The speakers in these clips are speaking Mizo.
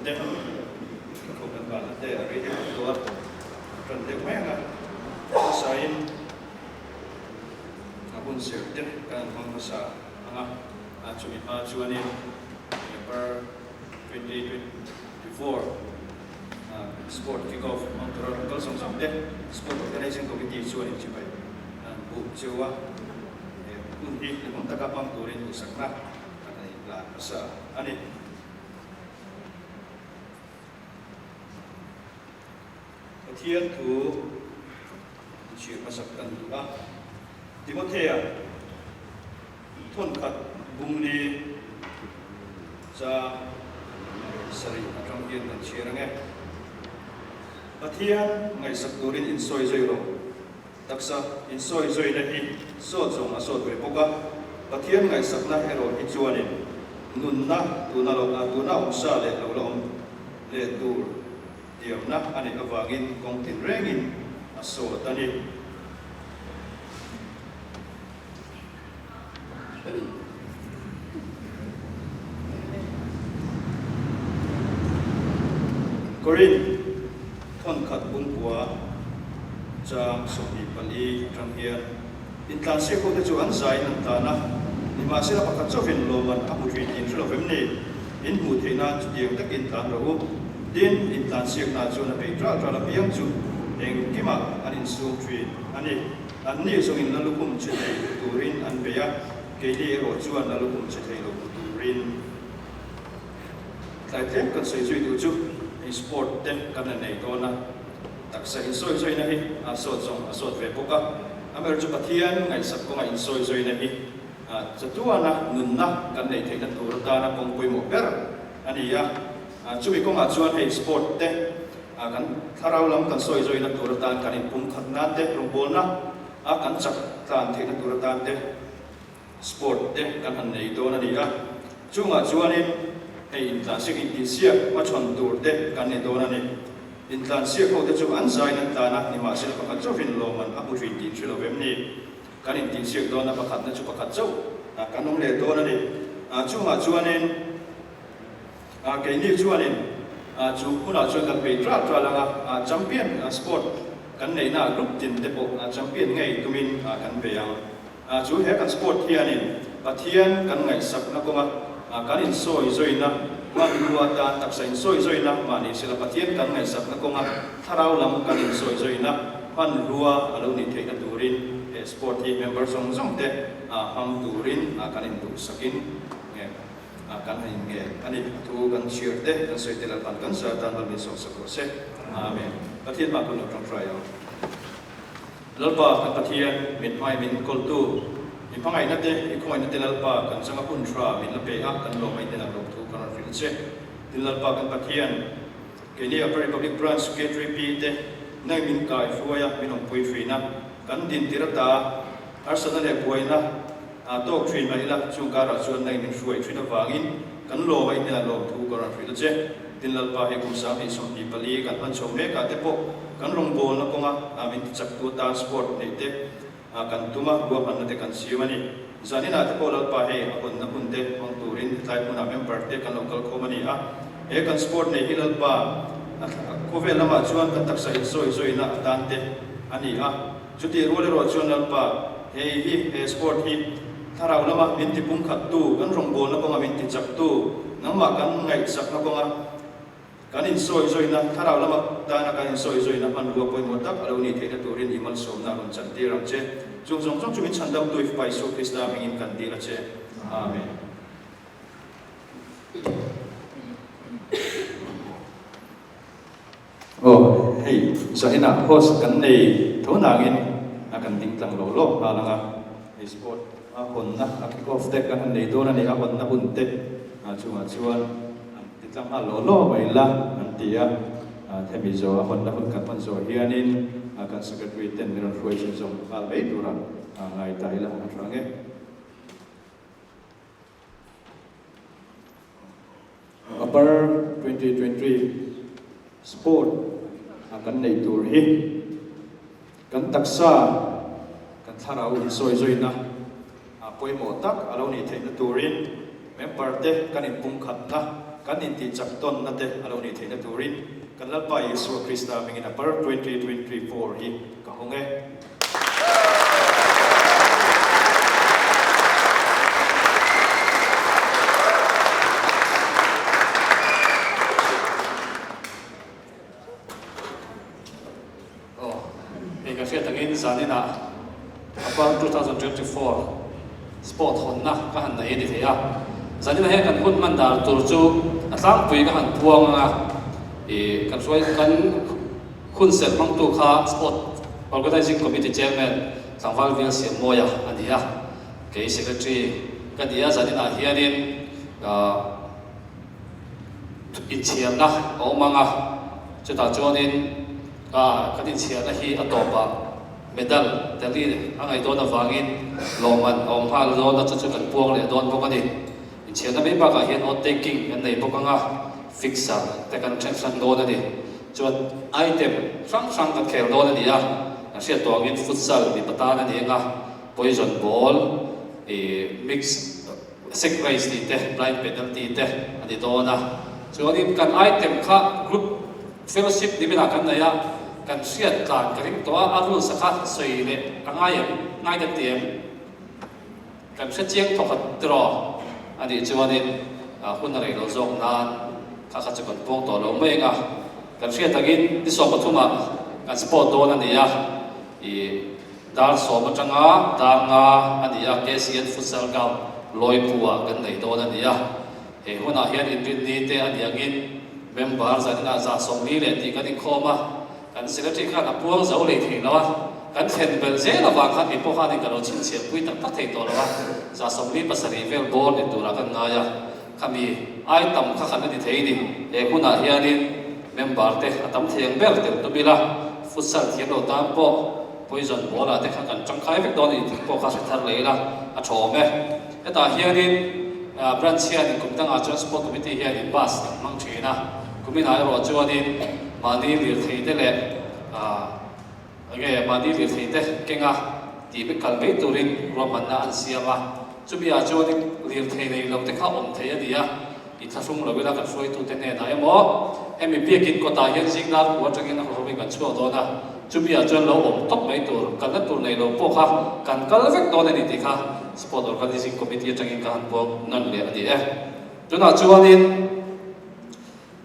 te thawk kan vanna te a rei deuh tawh a, a tan deuh mai ang a, hmasain a hun serh te kan han hmang hmasa ang a, a chumi hma chuanin November 2024 Sport Kick Off hmang tura rawn kal zawng zawng te Sport Organizing Committee chuan inchibai an buk cheu a, he hun hi hlimawm taka hmang turin duhsakna a kan inhlan hmasa a ni. Pathian thu inchhir hmasak kan duh a, Timothea thawnkhat bungli chang sarih atang hian kan chhiar ang e. Pathian ngaihsak turin insawi zui rawh. Taksa insawi zuina hi sawt zawng a sawt ve bawk a, Pathian ngaihsakna erawh hi chuanin nunna tuna lo a tuna awm sa leh lo la awm leh tur tiamna a neih avangin kawng tin rengin a sawt a ni. Korinth thawnkhat bungkua chang 24 atang hian intlansiak hote chu an zaiin an tlan a, nimahsela pakhat chauhin lawmman a hmu thin tih in hre lo vem ni? In hmuh theih nan chutiang takin tlan rawh u. Tin, intlansiakna chuan a bei ṭal ṭal apiang chu engkimah an insum thin a ni. Anni zawngin la lukhum che thei turin an bei a, keini erawh chuan la lukhum che thei lo turin. Tlai tlem kan sawi zui duh chu hei sport te kan la nei dawn a, taksa insawi zawina hi a sawt zawng a sawt ve bawk a, amaherawhchu chu Pathian ngaihsak kawnga insawi zawina hi chatuana nunna kan neih theihna tur atana kawng pawimawh ber a ni a, chumi kawngah chuan hei sport te Kan thlarau lam kan sawi zawina tur atan kan inpum khat nan te, rawngbawlna a kan chak tlan theihna tur atan te sport te kan han nei dawn a ni a. Chungah chuanin hei intlansiak intihsiak hmachhawn tur te kan nei dawn a ni. Intlansiak ho te chu an zain an tlan a, nimahsela pakhat chauhin lawmman a hmu thin tih hre lo vem ni. Kan intihsiak dawn a, pakhatna chu pakhat chauh kan awm leh dawn a ni. Chungah chuanin. Keini chuanin chu hunah chuan kan bei tral tral ang a, champion sport kan neihna group tin te pawh champion ngei tumin kan bei ang. Chu he kan sport hianin Pathian kan ngaihsakna kawnga kan insawi zawina hmanrua atan taksa insawi zawina mahni sela Pathian kan ngaihsakna kawnga thlarau lam kan insawi zawina hmanrua a lo nih theihna turin he sport hi member zawng zawng te hmang turin kan induhsakin nge. Kan han inngen a ni. A thu kan chhiar te, kan sawi te Lalpan kan zar tan val min sawksak rawh se. Amen. Pathian hma kun lo tawngtai ang. Lalpa kan Pathian, min hmai min kawltu, i hmangaihna te, i khawngaihna te Lalpa kan changa hun tha min la pe a, kan lawm a i hnenah lawmthu kan rawn hrilh che. Tin Lalpa kan Pathian, keini Upper Republic Branch K3P te nang min kai hruai a, min awmpui thin a, kan dintir ata harsatna leh buaina, A tawk thin mah ila, chung karah chuan nang min hruai thin avangin kan lawm a, i hnenah lawm thu ka rawn hrilh a che. Tin Lalpa hei kum 2024 kan hman chho mekah te pawh kan rawngbawlna kawnga min tichaktu atan sport neih te kan tum a, ruahmanna te kan siam a ni. Zaninah te pawh Lalpa hei a hawnna hun te hmang turin hetlai hmunah member te kan lo kal khawm a ni a. He kan sport neih hi Lalpa khawvel lamah chuan kan taksa insawi zawina atan te a ni a. Chutih rual erawh chuan Lalpa, hei hi he sport hi thlarau lama min ti pumkhattu, kan rawngbawlna kawnga min ti chaktu, nangmah kan ngaihsakna kawnga kan insawi zawina, thlarau lama tana kan insawi zawina hmanrua pawimawh tak a lo nih theihna turin i malsawmna a rawn chantir ang che. Chung zawng zawng chu min chhandamtu i Fapa Isua Krista hmingin kan dil a che. Amen. Aw hei zaninah host kan nei tho nangin a kan ding tlang lo lawk nghal ang a, hei sport a hawnna a kick off te kan han nei dawn a ni, a hawnna hun te chungah chuan an ti tlang nghal lo lawk mai la an ti a, hemi zawh a hawnna hun kan hman zawh hianin kan secretary ten min rawn hruai chhun zawm nghal mai tura ngai ta ila a tha ang e. Upper 2023 Sport a kan neih tur hi kan taksa, kan thlarau insawi zawina a pawimawh tak a lo nih theihna turin member te kan inpumkhatna, kan intih chak tawnna te a lo nih theihna turin kan Lalpa Isua Krista hmingin a par 2024 hi ka hawng e. Aw, hei ka hriat angin zaninah Upper 2024 Sport hawnna ka han nei a ni thei a. Zaninah hian kan hun hman dar tur chu a tlangpui ka han puang ang a, ih kan hruai kan hun serh hmangtu kha Sport Organizing Committee Chairman Tlangval Bial Siammawia a ni a, kei Secretary ka ni a, zaninah hianin ah Inchhiarna a awm ang a, chutah chuanin kan inchhiarna hi a tawpah medal tali a ngaih dawn avangin lawmman a awm nghal dawn a, chu chu kan puang leh dawn bawk a ni. Inchhiarna mai bakah hian oath taking kan nei bawk ang a, fixer te kan then hran dawn a ni. Chuan item hrang hrang kan khel dawn a ni a, kan hriat tawh angin futsal mipa tan a ni ang a, poison ball, ih mix, Sack race tih te, blind penalty te a ni dawn a. Chuanin kan item kha group fellowship niminah kan nei a, kan hriat tlan ka ring tawh a, a rules a kha sawi leh a ngai em, ngai kan ti em? Kan hre chiang thawkhat tiraw a nih chuanin hun a rei lo zawk nan kha kha chu kan puang tawh lo mai ang a. Kan hriat angin ni sawmpathumah kan sport dawn a ni a, ih. Dar sawm atanga dar nga a ni a, KCN Futsal Ground Lawipua kan nei dawn a ni a. He hunah hian inrinni te a ni angin member zaninah 140 leh tih kan inkhawm a, kan Secretary khan a puang zo lei thei lo a, kan thlen belh zel avang khan mi pawh khanin ka lo chhinchhiah pui tak tak thei tawh lo a, 147 vel bawr ni turah kan ngai a, khami ai tam kha khan a ni thei ni. He hunah hianin member te a tam thei ang ber tel tum ila, futsal thiam lo tan pawh Poison ball ah te kha kan tangkai vek dawn a ni tih pawh kha hre thar leh ila a tha awm e. Hetah hianin branch hianin kum dangah chuan sport committee hianin bus kan hmang thin a, kuminah erawh chuanin mahni lirthei te leh enge mahni lirthei te kenga tih vek kal mai turin ruahmanna an siam a, chumi ah chuanin lirthei nei lo te kha awm thei a ni a. I thlahrung lo ila kan hruaitute hnenah emaw, hemi biakin kawtah hian zing dar ku atangin a hawhawmin kan chhuak dawn a, chumi ah chuan lo awm tawp mai tur, kalna tur nei lo pawh kha kan kal vek dawn a ni tih kha Sport Organising Committee atangin ka han puang nawn leh a ni e. Tunah chuanin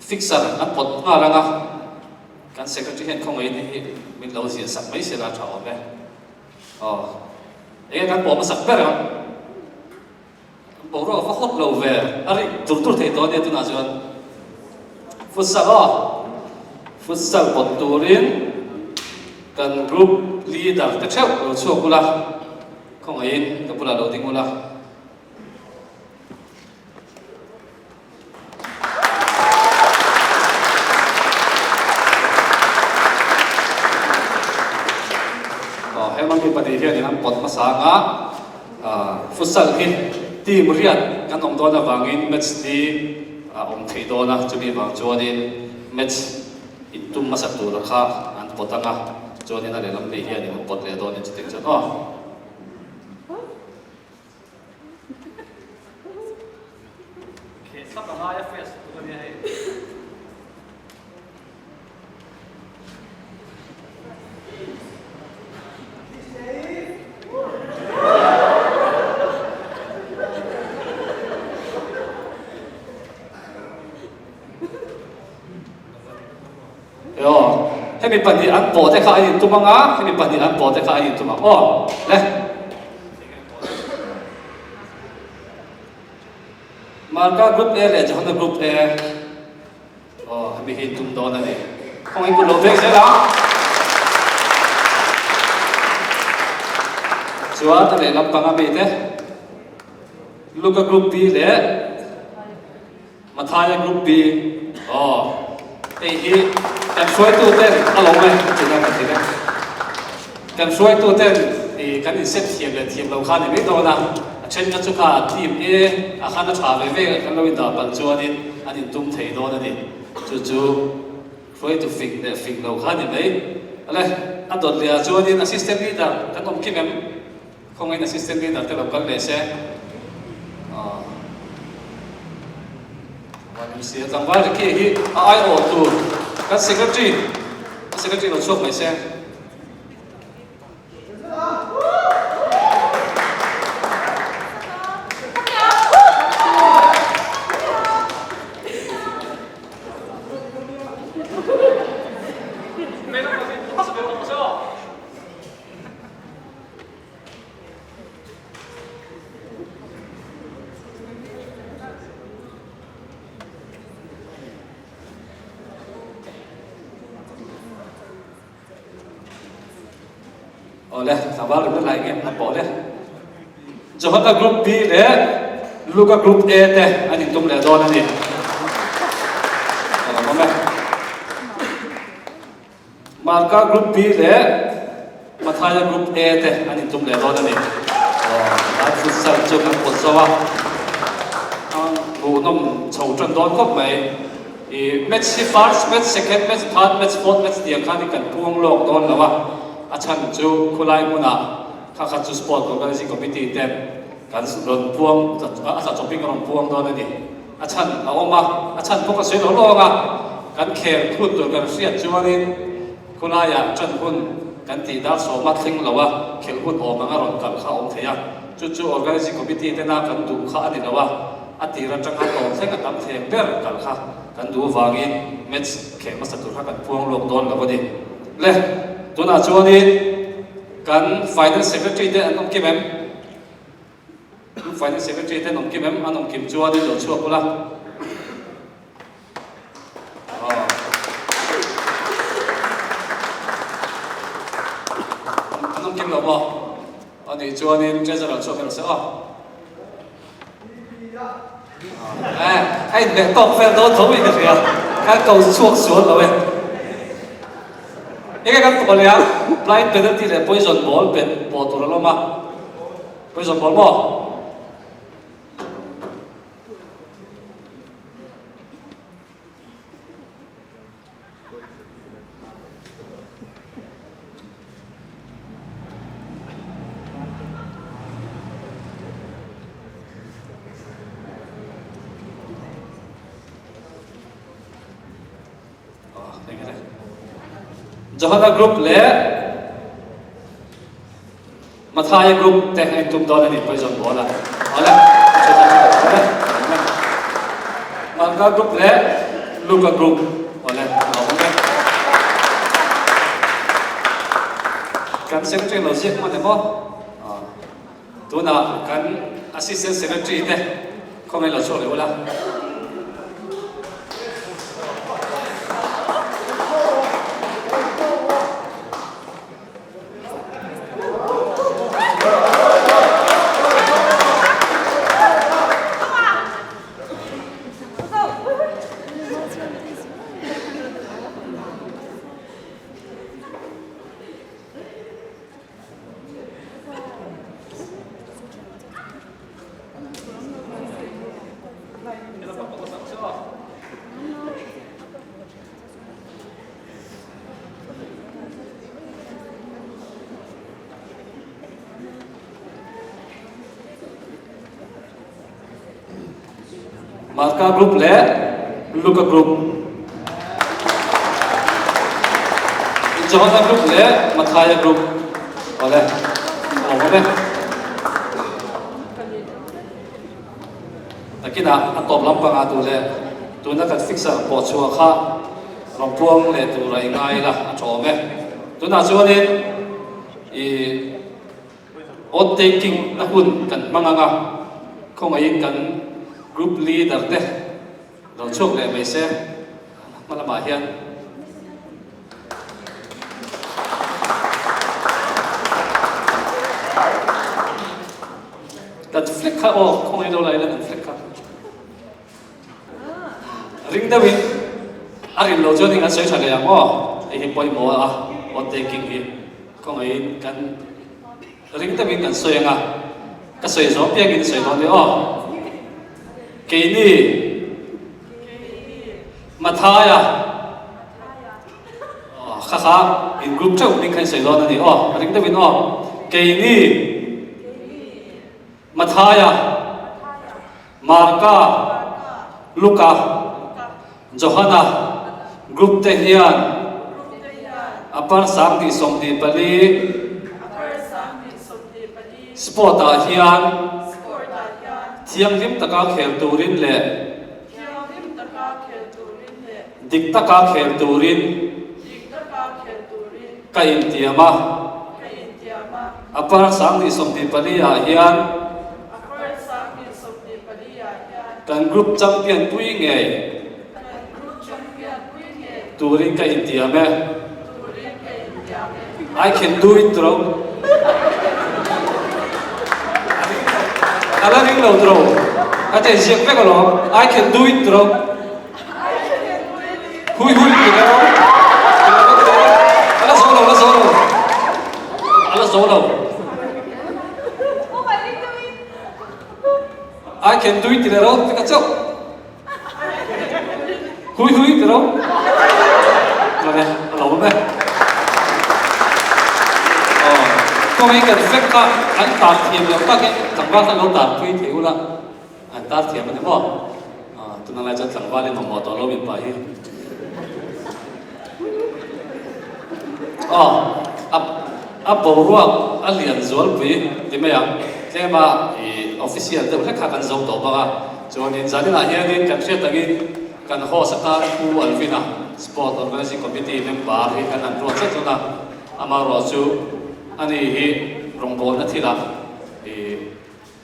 fixer an pawt nghal ang a, kan Secretary hian khawngaihin hei hi min lo ziah sak mai sela a tha awm e. Aw, enge kan pawh hmasak ber ang? Boruak va hawt lo ve, a rik dur dur thei tawh ania tunah chuan futsal aw, futsal pawt turin kan group leader te theuh lo chhuak ula, khawngaihin ka bulah lo ding ula. Aw heng mi pahnih hianin an pawt hmasa ang a, futsal hi team riat kan awm dawn avangin match hi a awm thei dawn a, chumi vang chuanin match intum hmasa tura kha an pawt ang a, chuanin a lehlam phei hianin an pawt leh dawn a ni chutiang chuan aw. Kheh thlap a ngai a fresh tuk a nia hei. Aw, hemi pahnih an pawh te kha a intum ang a, hemi pahnih an pawh te kha a intum ang aw, le. Marka Group A leh Johana Group A, aw, hemi hi intum dawn a ni. Kawng in kut lo vek zel ang. Chuan a lehlam panga mi te, Luka Group B leh Mathaia Group B, Aw, hei hi kan hruaitu ten a lo e tina ka ti vek. Kan hruaitu ten i kan inset thiam leh thiam lo kha a ni mai dawn a, a then kha chu kha team A ah khan a tha ve ve kan lo indah palh chuanin an intum thei dawn a ni. Chu chu hruaitu fing leh fing lo kha a ni mai. Ale, a dawt leh ah chuanin assistant leader kan awm kim em? Khawngin assistant leader te lo kal leh se. Aw. YMCA tlangval Ricky hi a aiawh tur kan secretary secretary lo chhuak mai se. Awle, tlangval rimna lai nge a pawh le. Johana Group B leh Luka Group A te an intum leh dawn a ni. A lo awm e. Marka Group B leh Mathaia Group A te an intum leh dawn a ni. Aw, an futsal chu kan pawt zo a, a hmuhnawm chho tan dawn khawp mai. I match hi first match, second match, third match, fourth match tiang khan hi kan puang lawk dawn lo a, a chhan chu khulai hmunah kha kha chu sport organizing committee ten kan rawn puang a tla chawpin a rawn puang dawn a ni. A chhan a awm a, a chhan pawh ka sawi lo lawng a, kan khel khut tur kan hriat chuanin khulaiah ṭan hun kan tih dar sawma thleng lo a, khelh hun awm anga rawn kal kha a awm thei a, chu chu organizing committee tena kan duh kha a ni lo a. A tir atanga tawp thleng a tam thleng ber kal kha kan duh avangin match kheh hmasa tur kha kan puang lawk dawn lo a ni. Le, tunah chuanin kan Finance Secretary te an awm kim em? Group Finance Secretary te an awm kim em? An awm kim chuanin lo chhuak ula. An awm kim lo maw? A nih chuanin Treasurer chhuak emaw se aw. A inhmeh tawk vel dawn tho in ka hria. Ka ko chhuak sual lo e. Enge kan pawh leh a, blind penalty leh poison ball pet pawh tur a lawm a. Poison ball maw? Johana group leh Mathaia group te a intum dawn a ni poison ball a. Awle, awle, Marka group leh Luka group awle, awle. Kan secretary lo ziak hman emaw? Tunah kan assistant secretary te khawngaih lo chhuak leh ula. Marka Group leh Luka Group, Johana Group leh Mathaia Group awle a awm awm e. Nakinah a tawp lampangah duh leh tuna kan fixer pawh chhuah kha rawn puang leh tur a i ngai ila a tha awm e. Tunah chuanin i oath taking na hun kan hmang ang a, khawngaihin kan group leader te lo chhuak leh mai se hma lamah hian. Kan flag kha aw khawngaih lo la ila kan flag kha ring deuhin a rin lo chuan in an sawi tha leh ang aw hei hi pawimawh a oath taking hi khawngaihin kan ring deuhin kan sawi ang a ka sawi zawng piangin sawi dawn nia aw keini Mathaia Aw kha kha in group theuh hming kha in sawi dawn a ni aw ring deuhin aw keini Mathaia Marka Luka. Johana group te hian Upper 2024 Sport ah hian thianghlim taka khel turin leh dik taka khel turin ka intiam a. Upper 2024 ah hian Kan group champion pui ngei turin ka intiam e. I can do it tro. Ka la ring lo tro. Ka chen siak vek alawm. I can do it tro. Hui hui ti ka ro. A la zo lo, la zo lo. A la zo lo. I can do it ti le ro ti ka chauh. Hui hui ti ro. Love a lo me. Oh, ko ngai kan vek kha an tar thiam lo takin tlangval khan lo tar pui thei ula. An tar thiam ani maw? Ah, tuna lai chuan tlangval in mamawh tawh lo mipa hi. Aw, a a boruak a lian zualpui ti mai ang, tlema i official deuh hlek kha kan zo tawh bawk a, chuanin zaninah hianin kan hriat angin kan host atan Pu Alvin-a Sport Organizing Committee member hi kan han ruat zet zet a, amaherawh chu ani hi rawngbawlna thilah i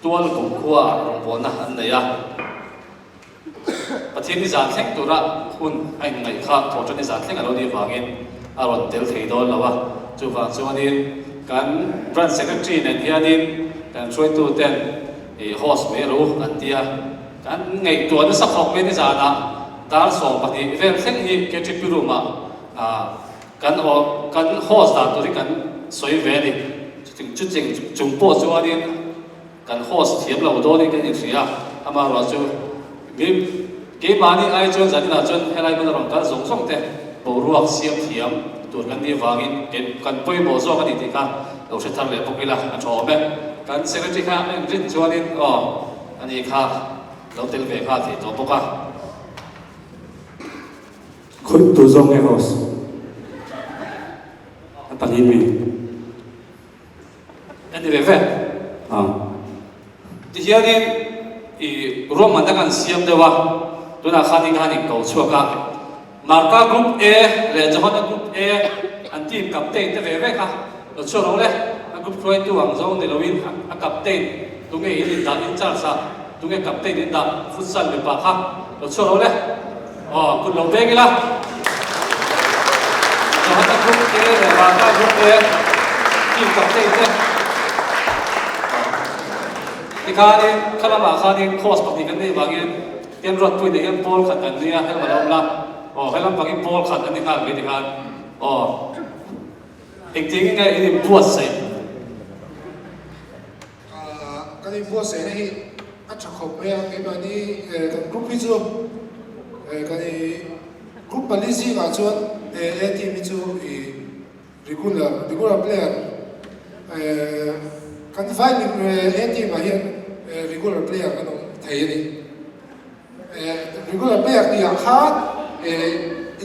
tual kumkhua rawngbawlna an nei a. Pathian i zan thleng tura hun a inngaih kha thawhṭan i zan thleng a lo nih vangin a rawn tel thei dawn lo a. Chuvang chuanin kan Branch Secretary nen hianin kan hruaituten i host mai ru an ti a. Kan ngaihtuah nasa khawp mai nizanah dar 12 vel thleng hi KTP room-ah kan kan host dan tur hi kan sawi ve a ni. Chuting chung pawh chuanin Kan host thiam lo dawnin kan inhria a, amaherawh chu mi keimahni ai chuan zaninah chuan helai hmun a rawn kal zawng zawng te boruak siam thiam tur kan nih avangin kan pawimawh zawk a ni tih kha lo hre thar leh bawk ila a tha awm e. Kan secretary kha a inrin chuanin aw ani kha lo tel ve nghal thei tawh bawk a. Khawih tur zawk nge host? A pahnih mi. A ni ve ve. A. Tihianin i ruahmanna kan siam deuh a, tunah khanin khan in ko chhuak a, Marka Group A leh Johana Group A an team captain te ve ve kha lo chhuak lo le, a group hruaitu ang zawng ni loin a captain tunge in in dah in charge a, tunge captain in dah futsal mipa kha lo chhuak lo le, aw kut lo beng ila. Johana Group A leh Marka Group A team captain te. Tikhanin kha lamah khanin course pahnih kan neih vangin Tianruatpui nen hian pawl khat an nia helam a lo awm la, aw helam pangin pawl khat an ni nghal mai tikhan aw engtin nge in inbuatsaih? Kan inbuatsaihna hi a tha khawp mai a, keimahni kan group hi chu kan i group pali zingah chuan A team hi chu i Regular, regular player kan vai A team ah hian regular player kan awm thei a ni. Regular player tih ah khan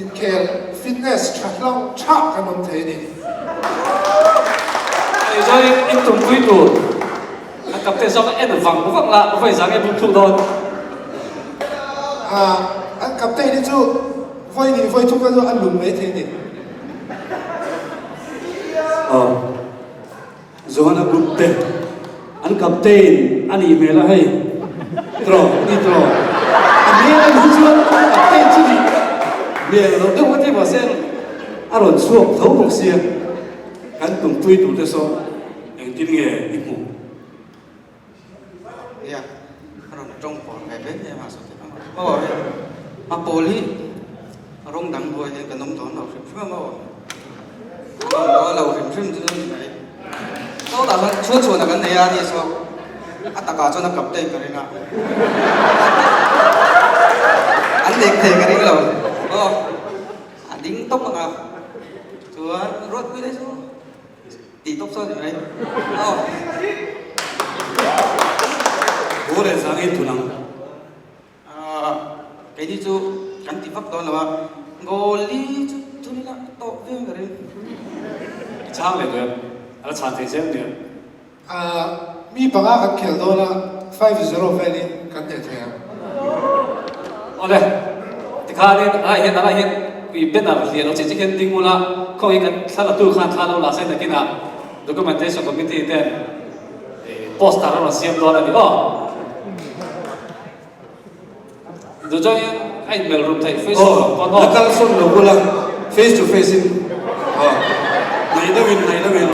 inkhel fitness tha hlang tha kan awm thei a ni. Hei chuanin in tumpui tur a captain zawk a en vang vang la vawi zang nge bum thluk dawn. An captain hi chu vawi nih vawi thum kha chu a lum mai thei a ni. Aw, Johana group te an captain a nih hmel a hei, tiraw ni tiraw, a hmel a hmuh chuan captain chu nih hmel lo deuh a ti mahse a rawn chhuak tho bawk sia, kan tumpui tur te saw engtin nge i hmuh? Nia, a rawn tawng pawr ve hle em a saw theih ang. Aw hei, a pawl hi rawng dang hnuai hian kan awm dawn lo hrim hrim a maw? Kan awm dawn lo hrim hrim chu ni mai. Sawtah chuan chhuan chhuan a kan nei a ni saw a takah chuan a captain ka ring a. An dek thei ka ring lo. Aw, a ding tawp ang a. Chuan ruatpui daih chu. Tih tawp sawn ni mai. Aw. Haw leh zang in thun ang. Aaa keini chu kan ti vak dawn lo a, goal li chu thun ila a tawk viau in ka ring. I chhang leh duh em? A la chhan thei zel nia. Ahh mi panga kan khel dawn a, 5-0 velin kan hneh thei ang. Awle, tikhanin alai hian alai hian i banner hliah lo chiah chiah hian ding ula, khawngaih kan thla la tur khan thla lo la se nakinah Documentation Committee ten poster a rawn siam dawn a ni aw. Duh chuan a inmelh rum theih face to Aw, pawn aw. la kal sawn lo bula face to face in aw, hnaih deuhin hnaih deuhin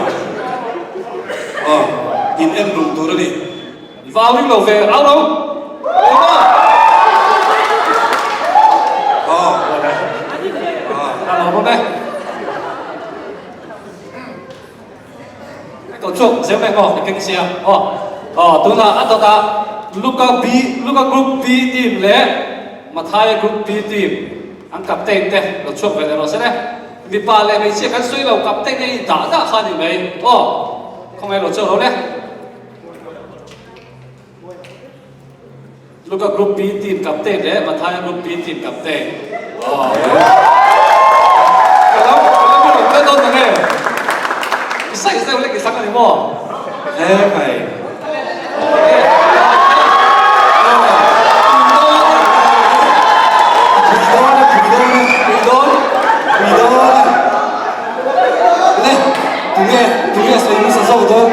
aw, in en rum tur a ni. Vau ring lo ve, au lo. Aw, aw. A lo bawk e. Ko chhuak zel mai maw ka keng sia aw aw tunah a dawtah Luka B Luka Group B team leh Mathaia Group B team an captain te lo chhuak ve leh rawh se le mipa leh hmeichhia kan sawi lo captain a in dah dah kha a ni mai aw khawngaih lo chhuak rawh le. Luka Group B team captain leh Mathaia Group B team captain. Aw. Ka lo ka lo lo tel dawn ta nge. I size deuh lek i thlang a ni maw? He kai. Pui dawn a pui dawn a. Pui dawn. Pui dawn a. Le tunge tunge sawi hmasa zawk dawn.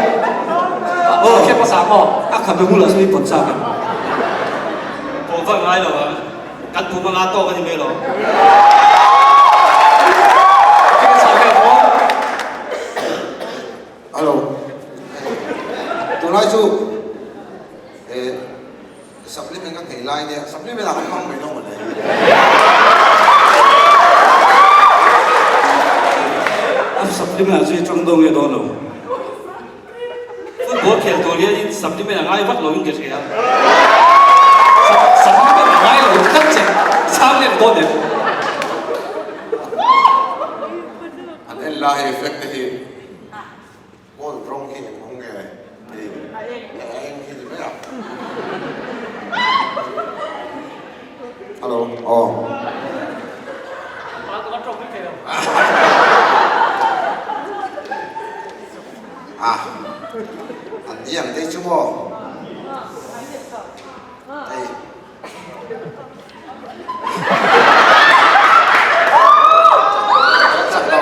Aw khe hmasa maw? A khabe bulah sawi pawt chak em? Pawh vak ngai lo ang. Kan pum anga tawk a ni mai lo. Khe chak em maw? Hello. Tunlai chu eh supplement ka nghei lai nia, supplement ah kan hmang mai lo mawle. A supplement ah chu i tang dawn nge dawn lo? Football khel tur hianin supplement a ngai vak loin ka hria. Supplement a ngai lo tlat che, chhang leh dawn em? An en lai hei flag te hi gold rawng hi eng rawng nge hei a eng hi ni mai a. Hello aw. A, an ni ang te chu maw? Hei. Kan chak lo.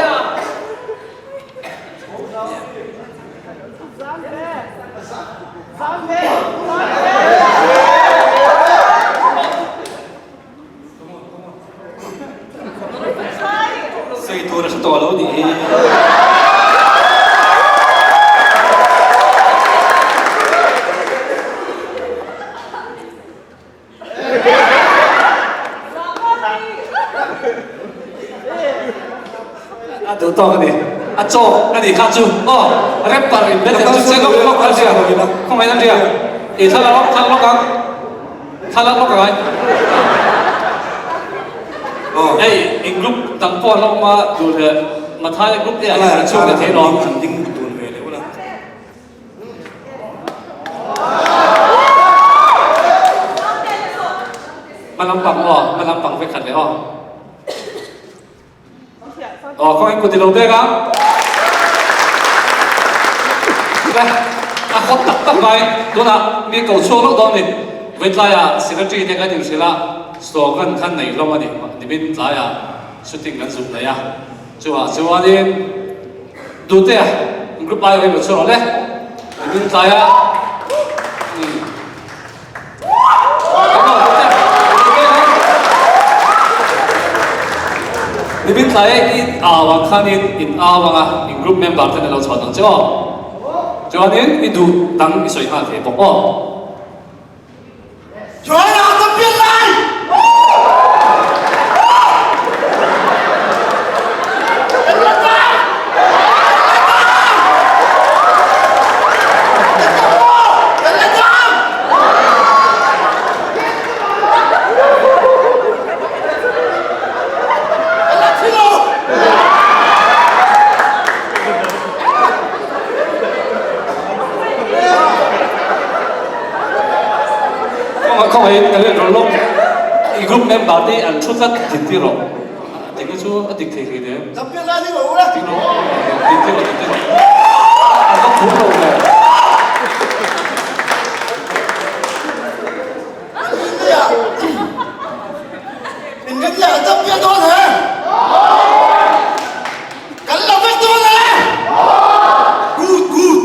Sawi tur a hre tawh lo nih hi. A duh tawk a ni. A chawk a nih kha chu aw rapper in battle chu che lawk lawk a ria. Khawngaih a ria. I thlalak lawk thlalak lawk ang. Thlalak lawk angai. Hei in group dang pawh an la awm a duh leh Mathaia group te ah hian an chhuak leh thei lawm. An ding dun ve leh ula. Hma lampang aw, hma lampang vek khat leh aw. Aw, kawngin kut i lo bek a. Le, a hawt tak tak mai. Tunah mi ko chhuak loh dawn ni. Vawitlaiah secretary te kan inhrilh a, slogan khan nei hlawm a ni. Nimin tlaiah shooting kan zuk nei a. Chuvah chuanin Duhtea group ai awm lo chhuak rawh le. Nimin tlaiah Nimin tlai in au ang khanin in au anga in group member ten an lo chhuah dang che aw. Chuanin i duh dang i sawi nghal thei bawk aw. Joanna ka pian lai! Kawngah in I group member te an thu tlat din tir rawh. Dik na chu a dik thei hlei nem. Champion lai ding rawh u la. Dik rawh. Din tir rawh din tir rawh. An va phur lo ve. Inrinnia kan champion dawn he. Kan lo vek dawn e. Good good.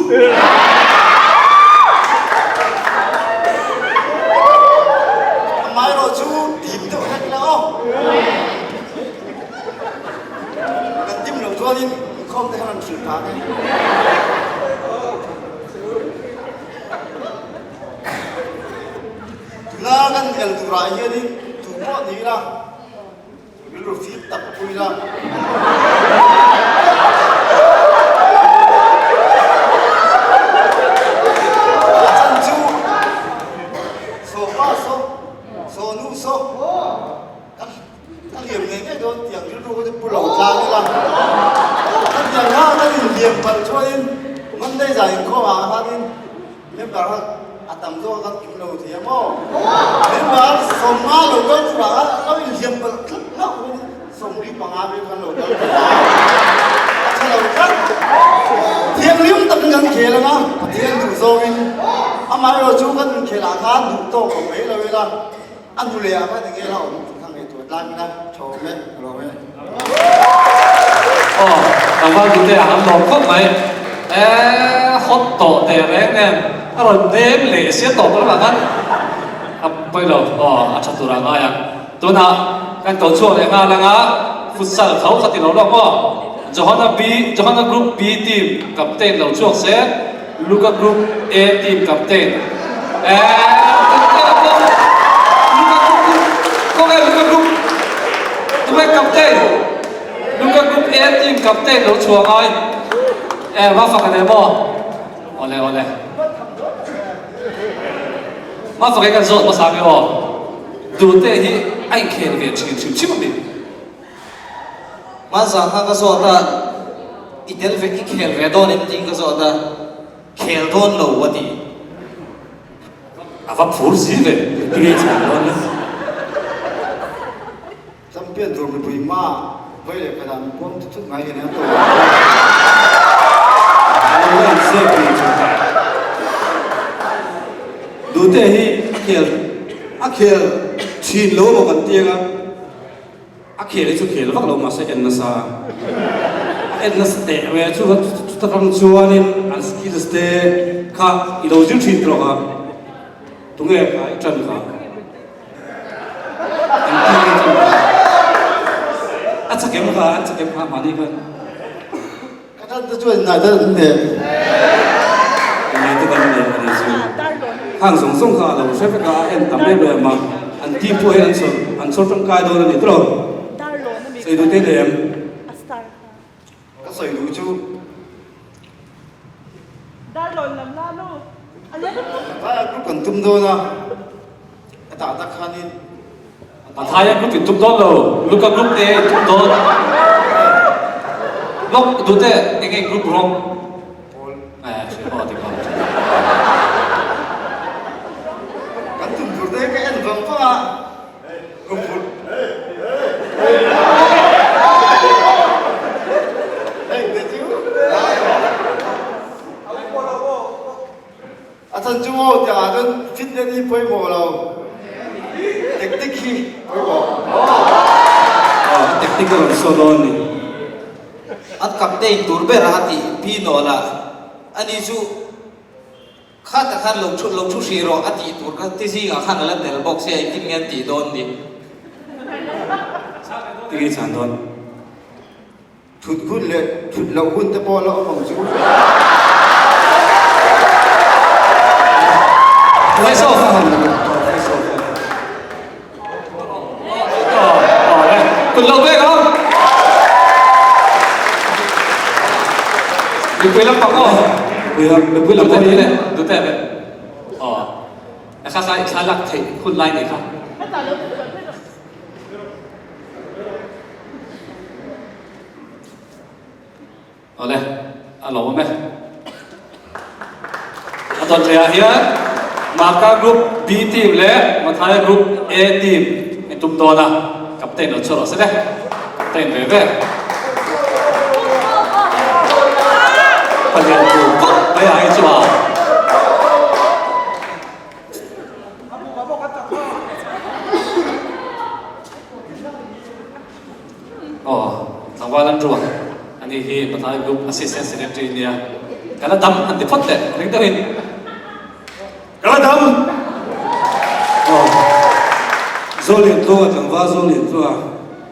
Amaherawh chu dim deuh hlek ila aw. Kan dim loh chuanin inkhawm te khan an hrilh phah ang e. Tuna kan el turah hianin tu pawh ni ila rilru fim tak pui ila. A chan chu saw pa saw, saw nu saw, Ka liam ngei ngei dawn tiang rilru ka chu pu lo tlang ila. Ka tiang kha ka in liam palh chuanin Monday zan inkhawm ah khanin member kha a tam zawk a kan kim lo thei a maw? Member sawmnga lo kal turah khan an lo in liam palh tlat hlauh chuanin 75 vel khan lo kal thei a. A tha lo tlat. Thianghlim takin kan khel anga Pathian duh zawngin amaherawhchu kan inkhelah khan duh tawk lo mai lo ila. A hnu leh ah khan enge la awm tih kha ngaihtuah tlak ila tha awm e, ka lawm e. Aw, tlangval dute ah an lawm khawp mai. Eee, hot tawh teh reng nen a rawn nem leh sia tawp lamah khan a pawi lo. Aw, a tha tur ah ngai ang. Tunah kan ko chhuak leh nghal anga futsal tho kha ti lo lawk maw? Johana B, Johana Group B team captain lo chhuak se. Luka Group A team captain Luka Group kawng e Luka Group tunge captain Luka Group A team captain lo chhuah ngai e va fak ane maw awle awle ma fak e kan zawt hmasa nge aw Dute hi a inkhel ve thin hrim hrim ami. Hmanzah kha ka zawt a, i tel ve, i khel ve dawn em tiin ka zawt a, khel dawn lo a ti. A va phur si ve, i chhan dawn le. Champion tur mipui hma vawi leh khat ah min puang thut thut ngai hian an to. A lo la inzep ni chu. Dute hi a khel a khel thin lo emaw kan ti anga. A khel hi chu khel vak lo mahse en nasa a en nasa teh mai a chu chuta tang chuanin an skills te kha i lo zir thin tawh a tunge kha i tan kha an team i tan kha a chakem kha an chakem kha mahni khan Ka tan te chuan ngai deuh an nen. Ngai te kan nen a ni chu. Khang zawng zawng kha a lo hre vek a, a en tam em em a, an team pawh hi an chawr an chawr tangkai dawn a ni tawh. Sawi duh te nei em? Ka sawi duh chu. Thaia group kan tum dawn a, a tah tak khanin. A thaia group in tum dawn lo, Luka group te in tum dawn. Lawk duh te eng eng group rawng? Eh, hre pawh ti kha. Kan tum tur te ka en vang vang a, group phur. Hei te chu. A chan chu maw tiang ah cun fitness hi pawimawh lo, tactic hi pawimawh. Aw, a tactic a rawn saw dawn ni. An captain tur ber a ti Pi Nawla, ani chu khatah khan lo thu lo thu hrih rawh a tih tur kha ti zingah khan a la tel bawk sia engtin nge an tih dawn ni. Tinge chhan dawn? Thut hun leh thut loh hun te pawh la awm ang chu. Face off. Kut lo vek ang. Mipui lam pang aw. Mipui lam pang le. Dute le. Aw. Kha kha thla lak theih hun lai nei kha. Awle, a lawm awm e. A tawn theiah hian Maka Group B team leh Mathaya Group A team in tum dawn. dawn a, captain lo chhuah rawh se le, captain ve ve. Palian tur khawp mai ah hi chuan. Aw, tlangval an ruak a nih hi Pathai Group Assistant Secretary nia. Ka la dam an ti phawt teh, ring deuhin. Ka la dam! Aw, Zoliantluanga tlangval Zoliantluanga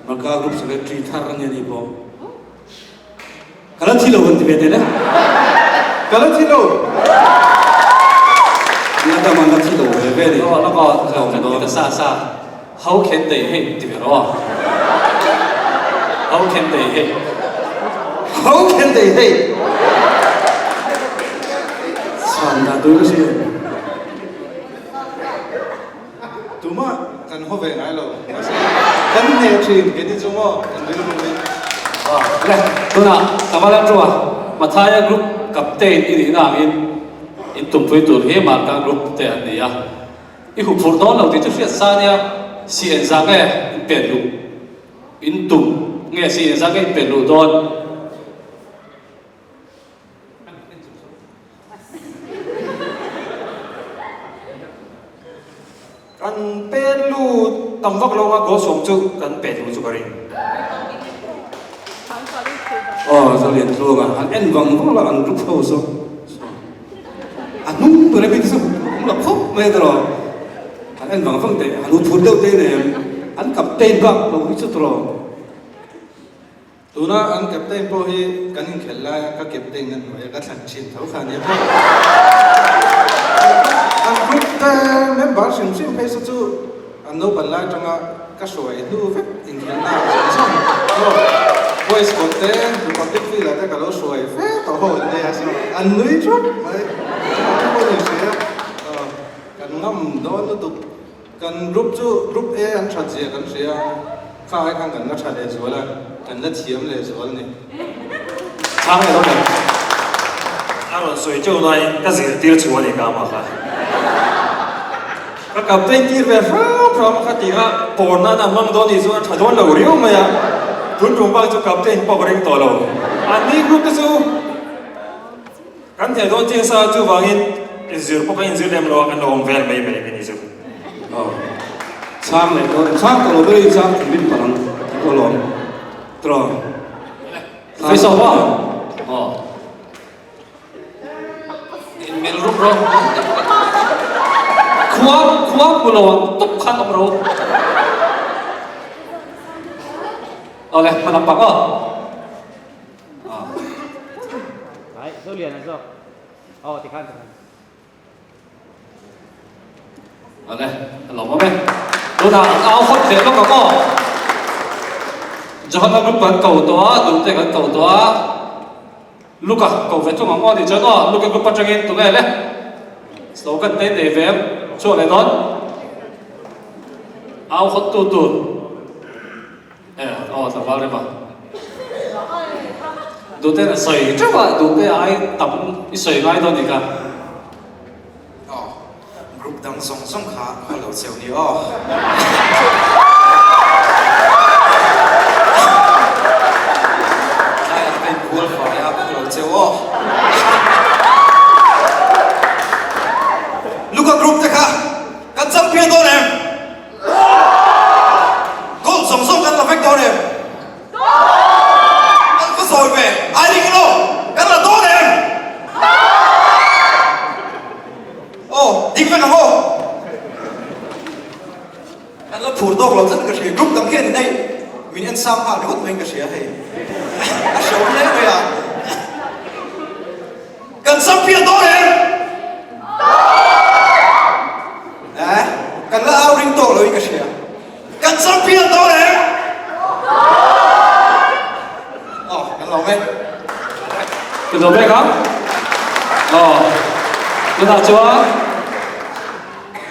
Malka Group Secretary thar a nia ni pawh. Ka la thi lo kan ti ve teh le. Ka la thi lo. La dam a la thi lo ve ve ni. Aw la maw kan ti ta sa sa. How can they hate ti ve rawh. How can they hate. How can they hate. Chhan dan tur ka hria. Tumah kan haw ve ngai lo. Mahse, kan hneh thin kei ni chu maw kan rilru in. Le, tunah Kamala Chua, Mathaya Group Captain i nihna angin in tumpui tur hi Marka Group te an ni a. I huphurh dawn lo tih chu hriat sa nia, si engzah nge in pet luh in tum nge si engzah nge in pet luh dawn? Kan pet lut tam vak lo a goal sawm chu kan pet luh chu ka ring. Aw Zolian Tluanga an en vang vang la an group ho saw a hnung ber ami te chu awm lo khawp mai a tiraw an en vang vang teh an u phur deuh te nem an captain bak lo hi chu tiraw. Tuna an captain pawh hi kan inkhelh laia ka captain a hnuaia ka thlan thin tho kha ania pawh. An group te member hrim hrim phei saw chu an naupan lai atanga ka hruai hnu vek inkhelhna ah zawng zawng aw boys kawt te Republic field ah te ka lo hruai fe tawh ho an nia so an nui thup mai chu pawh ni hria aw kan ngam dawn lutuk. Kan group chu group A an that zia kan hria a, kha ai khan kan la tha leh zual a, kan la thiam leh zual ni. Chhang leh dawn em? A rawn sawi teuh laiin ka zirtir chu a ni ka ama kha. Ka captain tir ve hram hram a kha ti a, pawn nan a hmang dawn nih chuan a tha dawn lo riau mai a, tun tum bak chu captain pawh ka ring tawh lo. Anni group te chu Kan thei dawn chiang sa chuvangin inzir pawh kan inzir lem lo a, kan lo awm vel mai mai ka ni chu. Aw, chhang leh dawn em? Chhang tawh lo ber in chhang thinrim palh ang tih pawh lawm tawh. Face off a? Aw. In mil rup rawh. Khua khua hmu lo ang tawp khan awm ro. Awle, hman ang pak aw. Awle, a lawm awm e. Tunah an au hawt leh lawk ang aw. Johana group kan ko tawh a, Duhte kan ko tawh a. Luka ko ve thung ang aw tih chuan aw, Luka group atangin tunge le? Slogan te nei ve em? Chhuak leh dawn. Au hawt tu tur. E aw tlangval rem a. Duhte a sawi teuh a, duhte ai tam i sawi ngai dawn nih kha. Aw, group dang zawng zawng kha a lo cheu ni aw. Tlaiah ka inbual fai a, ka lo cheu aw. Luka group te kha kan champion dawn em? Gold zawng zawng kan la vek dawn em? Kan va sawi ve, ai ring elo? Kan la dawn em? Aw, ding vek ang aw. Kan la phur tawk lo tlat ka hria, group dang hian hei min en sang nghal ringawt maiin ka hria hei. A hreawm hle mai a. Kan champion dawn em? Eh, kan la au ring tawh loin ka hria. Kan champion dawn em? Aw, kan lawm e. Ka zo bek ang. Aw, tunah chuan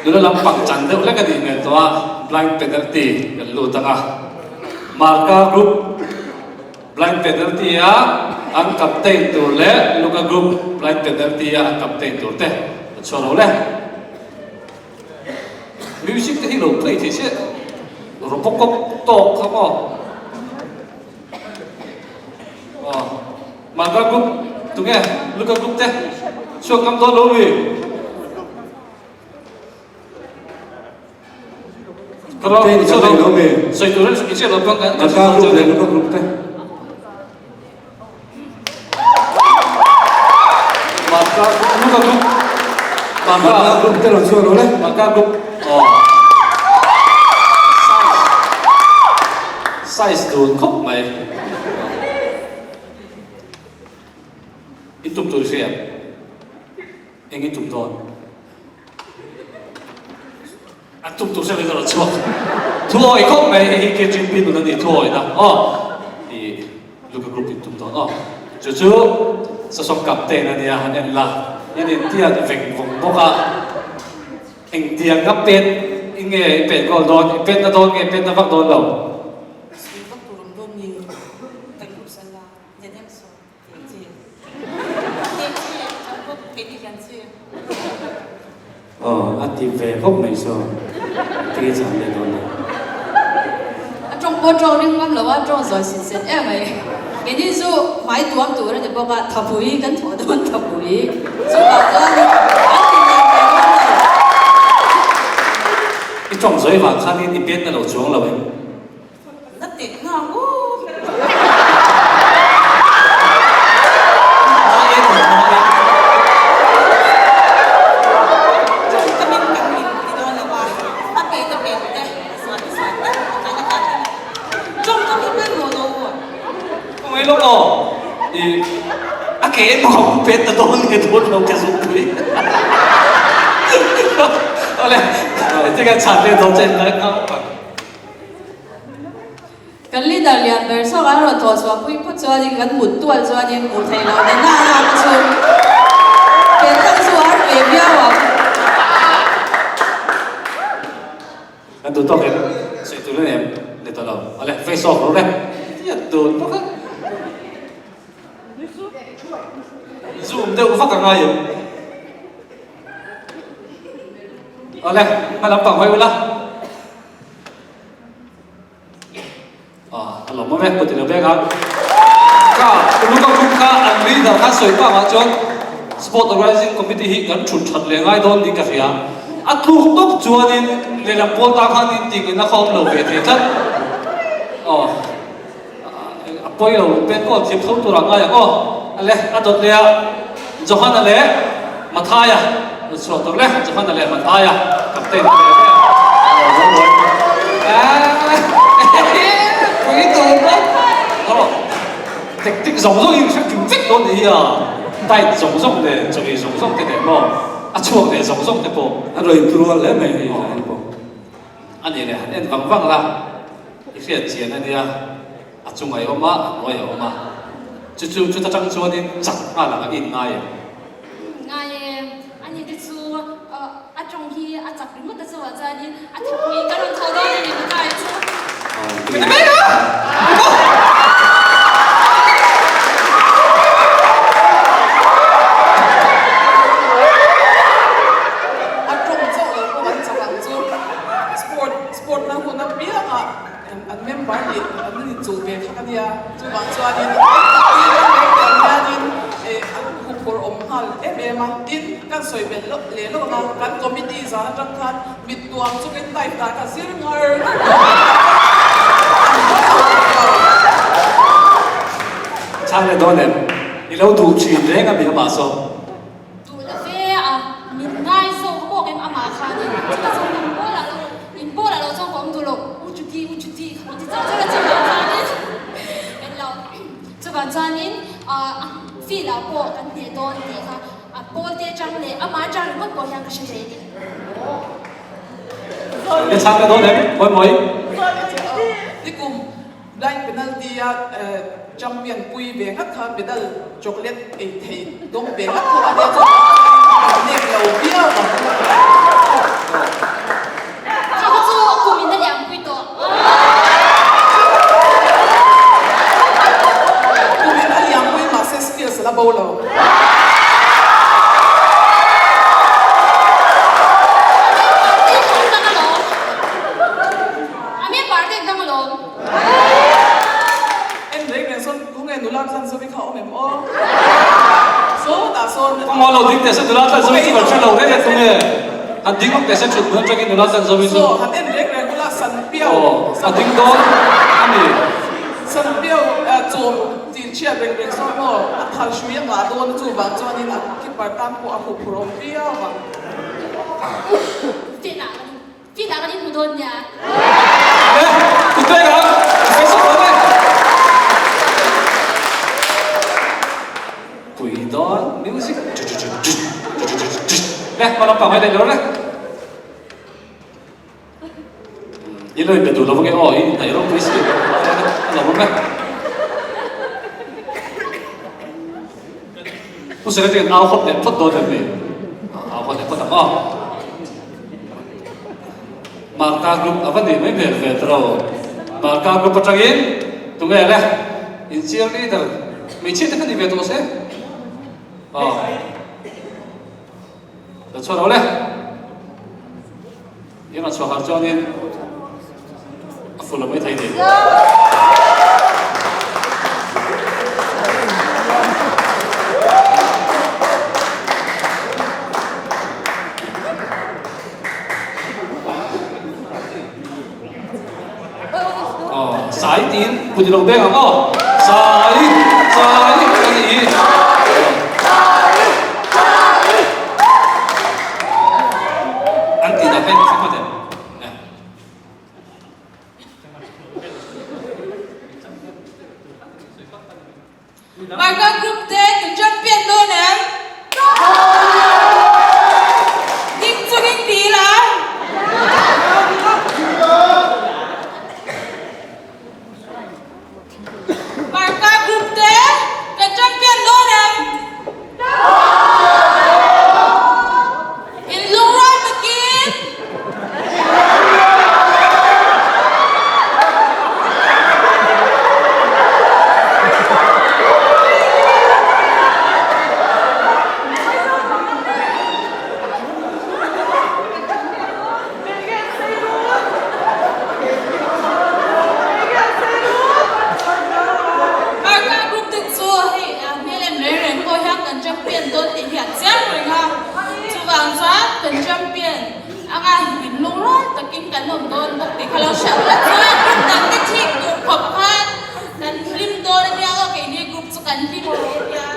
nula lam pang chan deuh hlek a nih hmel tawh a, blind penalty kan lut ang a. Marka group Blind penalty a an captain tur leh Luka Group blind penalty a an captain tur te an chhuah lo le. Music te hi lo play thei se. Robocop tawk kha maw? Aw Malka group tunge Luka group te chhuak ngam dawn lo mi? Captain kan nei lo mi? Sawi tur i hriat lo pawn kan Malka group leh Luka group te. Malka Luka group Malka group te rawn chhuak lo le. Malka group aw size dun khawp mai. In tum tur i hria em? Eng in tum dawn? A tum tur hriat in a rawn chhuak thuawi khawp mai, hei hi KGP nun a ni thuawi na aw i Luka group in tum dawn aw. Chu chu Sasawm captain a nia han en la, in intiat veng vawng bawk a, engtiang ka pet i nge i pet goal dawn, i pet na dawn nge pet na vak dawn lo. Sui vak tur awm dawn ni, kan group sala, Daniel saw. Aw, a ti ve khawp mai saw, ti chhan leh dawn lo. A tawng pawh tawng ring ngam lo a, tawng zawi sin sen em mai. Keini chu hmai tuam tur a ni bawk a, thapui kan thawh dawn thapui. Chuvang chuan kan ti lian ve dawn lo. I tawng zawi vang khanin i pian na lo chuang lo em? Na teh nghal ngawt. Ka min kan min ti dawn lo a, a pet a pet te, a suat a suat te, a kan a kan te. Tawngkam hi pawimawh lo u. Ka ngaih lawk aw, i a ke emaw pet ta dawn nge dawn lo ka zuk pui. Awle, hetiang hian chhan leh dawn che in la nghal ang. Kan leader lian ber zawk an rawn thawh chhuah pui phawt chuanin kan mut tual chuanin hmuh theih loh na na na te chu pen tak chu a har ve viau ang. Kan duh tawk em? Sawi tur em ni ta lo. Awle, face off rawh le. Tiat dun bawk a. Zoom deuh vak a ngai em? Awle, hma lampang hawi ula. A lawm awm e, kut ilo beng a. Ka Luka group kha an leader kha sawi pah ah chuan Sport Organizing Committee hi kan thut that leh ngai dawn niin ka hria. A tluk tawp chuanin lehlam pawl tan khan in tih ngaihna kha awm lo ve thei tlat. Aw a pawi lo pen kawl thiam tho tur ah ngai ang aw. Ale a dawt leh a Johana leh Mathaia chhuah tur le Johana leh Mathaia captain ve ve. Pui tur bawk. Aw tactic zawng zawng in hre kim vek dawn ni hi a tight zawng zawng te chawi zawng zawng te nen maw a chhuak leh zawng zawng te pawh. A rawn inturual hle mai hei zan pawh. A ni leh han en vang vang la i hriat chian a nia. A chung a awm a, a hnuai a awm a. Chu chu chuta tang chuanin chak nghal ang a in ngai em? Ngai e, ani te chu a tawng hi a chak ringawt a chauhah chuanin a thapui ka rawn thaw dawn a ni Makai chu. A tawng chauh lo pawh an chak ang chu. Sport sport na hun apiangah An member nih an inchuh ve thak a nia, chuvang chuanin tin an lo pian hianin an huphurh awm nghal em em a, tin kan sawi belh loh leh loh ang a, kan committee zan atang khan mit tuam chungin type dan kha zir ngar ngar tawh a nia, an haw ang tawh lo. Chhang leh dawn em? I lo duh thin reng a mi amah saw. Duh la ve a, min ngai zawk bawk em amah khanin chuta chuan kan bawlah chu in bawlah lo chuan ka awm duh lo, u chuti u chuti kha ti chauh chauh a chuvang chuanin en lo chuvang chuanin ah field ah pawh kan hneh dawn tih kha a pawl te atang leh amah atang ringawt pawh hian ka hre thei a ni. Ka chhang ka dawn em? Mawi mawi. Nikum Blind penalty a champion pui ve ngat kha medal chocolate ei thei dawng ve ngat kha a nia chuan kan nek lo viau ang. Kha kha chu kum in a liam pui tawh. Kum in a liam pui mahse skills a la bo lo. A member. vek dang alawm. En reng reng sawn tunge nula tlan zovi kha awm em aw? Sawtah sawn. Kawng lo ding teh se nula tlan zovi chu kan hre lo reng reng tunge han ding awk teh se thut hmun atangin nula tlan zovi chu. Saw han en reng reng ula san piau. Aw a ding dawn a ni. San piau chawm tih chhiat reng reng sawn maw a thal hrui a ngah dawn a chuvang chuanin a keeper tan pawh a huphurh awm viau ang. Field ah kan Field ah kan inhmu dawn nia. E, ku pek ang, ka sawi sawk dawn e. Pui dawn music Le, hma lampang mai leh lawr le. I lo inbe duh lo ange aw, i inhnaih ropui si a lo awm e. Pu Secretary an au hawt leh phawt dawn em ni? Au hawt leh phawt ang aw. Marka group a va nih mai hmel ve tawh lo. Marka group atangin tunge le in cheerleader hmeichhia te kha ni ve tawh se. Aw. Lo chhuah lo le. I rawn chhuah har chuanin a fuh lo mai thei ni. Aw, sai tiin kut i lo beng ang aw. Sai, sai a ni hi. An tih dan hei hre phawt em? Marka group te kan champion dawn em? Ding chungin ti ila. Marka group te kan champion dawn em? In lungrual takin. Marka group te chu hei hmel em reng reng pawh hian kan champion dawn tih hi a chiang reng a, chuvang chuan kan champion anga in lungrual takin kan awm dawn bawk tih kha lo hriat ula chuan group dang te thik tur khawp khan kan hlim dawn ania aw keini group chu kan hlim thei ania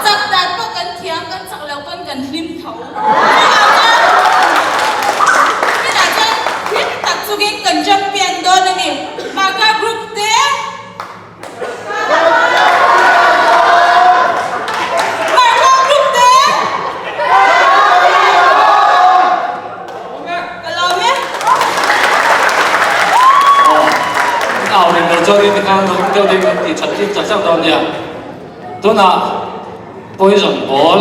chak dan pawh kan thiam kan chak lo pawn kan hlim tho chuvang chuan tunah chuan hlim tak chungin kan champion dawn a ni Marka group te. Marka group te. Ka lawm e. Au reng lo chuan in khan deuh deuh in tih that tir chak chak dawn nia. Tunah poison ball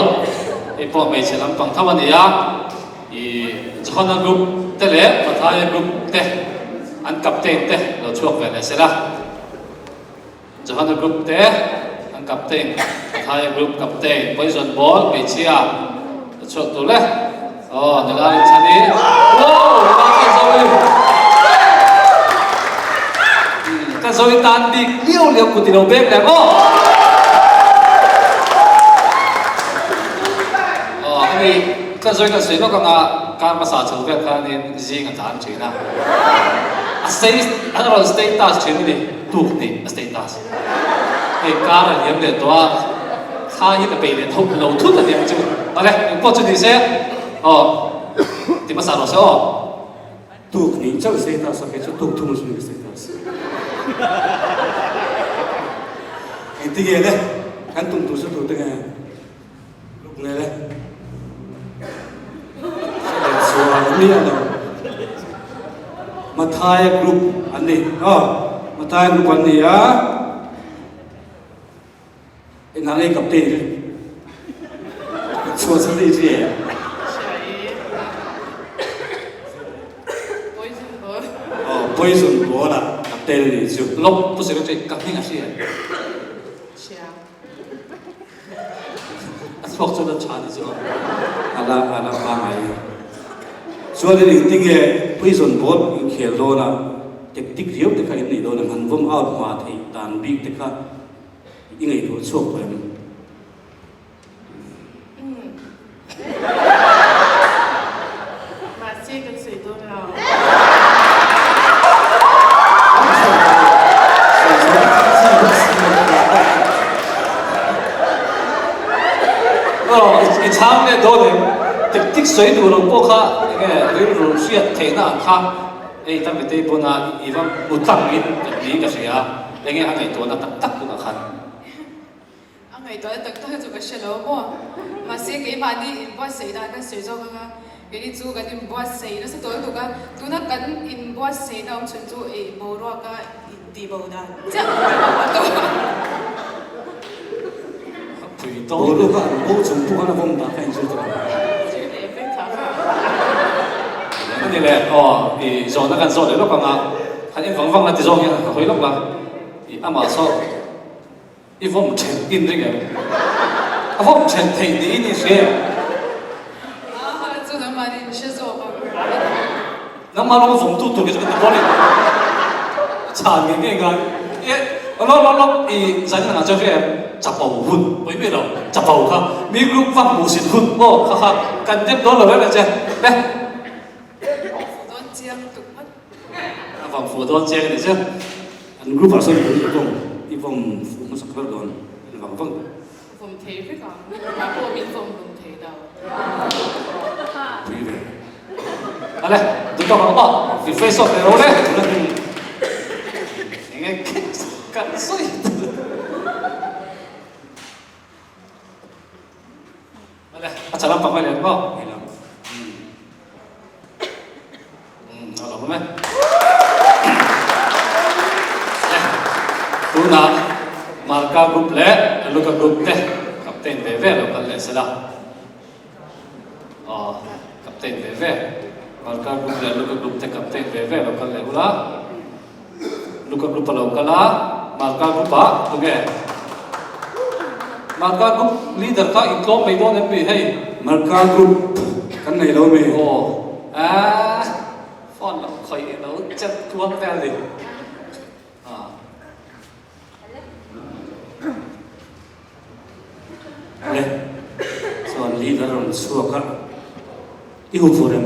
hei pawh hmeichhe lampang tho a ni a, i Johana group te leh Mathaia group te an captain te lo chhuak ve leh sela. Johana group te an captain Mathaia group captain poison ball hmeichhia lo chhuak tur le. Aw nula rinchhani wow nula kha Zoe ka Zoe tan bik liau liau kut i lo bek leh maw. Aw ani ka Zoe kan sawi lawk anga kar hmasa chho vel khanin zing a tlan thin a a stay a rawn status thin a ni tuk ni a status hei kar a liam leh tawh a thla hi ka peih leh tho lo thut a niang chu awle engpawh chu ni se aw ti hmasa rawh se aw. Tuk nih chauh status a kei chu tuk thung chu ni ka status. Engtinge le kan tum tur chu tur te nge. Luk nge le. Chuan mi a lo. Mathaia group an ni. Aw, Mathaia group an ni a. Engah nge captain hi? Chuan sa ni chi e. Aw, poison ball a captain a ni chu. Lok, Pu Secretary, ka hming a hria. A chhuak chuan a tha ni chu a. A la a la pangai. Chuan in engtinge prison board in khel dawn a? Tactic riau te kha in neih dawn em? Han vawm out hma theih dan bik te kha i ngaihtuah chhuak tawh em? Mahse kan sawi dawn lo. Aw, i chhang leh dawn em? Tactic sawi duh lo pawh kha enge rilru hriat theihna ang kha hei ka mitei pawn a i va hmu tlangin ka ni ka hria enge a ngaihtuahna tak tak tunah khan. A ngaihtuahna tak tak hi chu ka hre lo maw? Mahse keimahni inbuatsaih dan kan sawi zawk anga keini chu kan inbuatsaih nasa tawh lutuk a, tuna kan inbuatsaihna awm chhun chu ei boruaka intihbo dan chiah a tawh. Boruaka an bo chung pawh khan a vawm dah kha inzir tawh ang. Zir leh vek kha kha. A ni le, aw i zawhna kan zawh leh lawk anga han en vang vang la ti zawk hian han hawi lawk la, i amah saw. I vawm then in ring em? A vawm then theih niin i hria em? Aa chu nangmah nih in hre zawk a. Nangmah lawng vawm tu tur hi chu ka ti bawk a ni. Chhan ngei ngei ngai. E lawk lawk lawk i zan in angah chuan hria em? Chapo hun pawi mai lo. Chapo kha mi group vak hmuh sin hun aw kha kha kan dep dawn lo em che. Le. Fuh dawn chiang lutuk ngawt. A vawm fuh dawn chiang a ni chu. An group ah sawn i vawm i vawm fuh hmasak ber dawn en vang vang. Vawm thei vek ang, mah pawh min vawm lum thei lo. Pui ve. Ale, duh tawk ang aw, i face off leh ro le. Enge kan sawi. Ale, a chalam pak mai leh maw? A lo awm e. Ale, tunah Marka group leh Luka group te captain ve ve lo kal leh sela. Aw, captain ve ve. Marka group leh Luka group te captain ve ve lo kal leh ula. Luka group a lo kal a, Marka group ah tunge? Marka group leader kha in tlawm mai dawn em mi hei? Marka group kan nei lo mi? Aw, aah, phone lo khawih lo chat kual vel ni. Ah. Le, chuan leader rawn chhuak a, i huphur em?